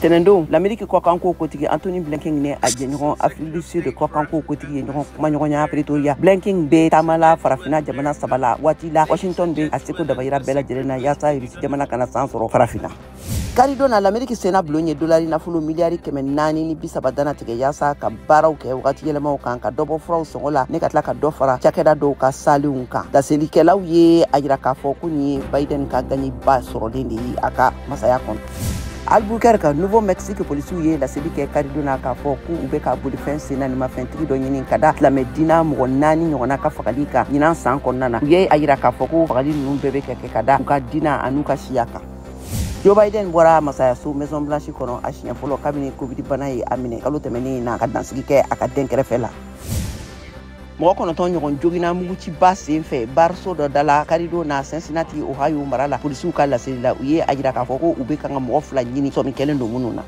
Ntɛnɛndon, Lameriki kɔkanko kotigi Antony Blinken ni a jɛɲɔgɔn Afrique du Sud kɔkanko kotigi ye ɲɔgɔn kumaɲɔgɔnya Pretoria. Blinken bɛ taama la Farafina jamana saba la waati la Washington bɛ a seko dabayira bɛɛ lajɛlen na yaasa Irisi jamana kana san sɔrɔ Farafina. Karidon na, Lameriki Sena bulon ye dolari nafolo miliyari 430 danatigɛ yaasa ka baaraw kɛ wagati yɛlɛmaw kan, ka dɔbɔ furaw sɔngɔ la, ne ka tila ka dɔ fara cakɛda dɔw ka salenw kan. Laselikɛlaw ye a yira k'a fɔ ko nin ye Biden ka gaɲiba sɔrɔlen de ye a ka masaya kɔnɔ. Albuquerque, Nouveau Mexique polisiw ye laseli kɛ karidon na k'a fɔ k'u bɛ ka bolifɛn sen naanimafɛntigi dɔ ɲini ka da silamɛ diina mɔgɔ naani ɲɔgɔnna ka fagali kan ɲinan san kɔnɔna na. U ye a yira k'a fɔ ko fagali ninnu bɛɛ bɛ kɛ ka da u ka diina an'u ka siya kan. Joe Biden bɔra masayaso Maison Blanche kɔnɔ a siɲɛ fɔlɔ kabini Covid bana ye a minɛ kalo tɛmɛnen na, ka dansigi kɛ a ka den kɛrɛfɛ la. Mɔgɔ 9 ɲɔgɔn jogina muguciba sen fɛ bariso dɔ da la karidon na Cincinnati, Ohio mara la. Polisiw ka laseli la, u ye a jira k'a fɔ ko u bɛ kan ka mɔgɔ fila ɲini, sɔmi kɛlen don minnu na.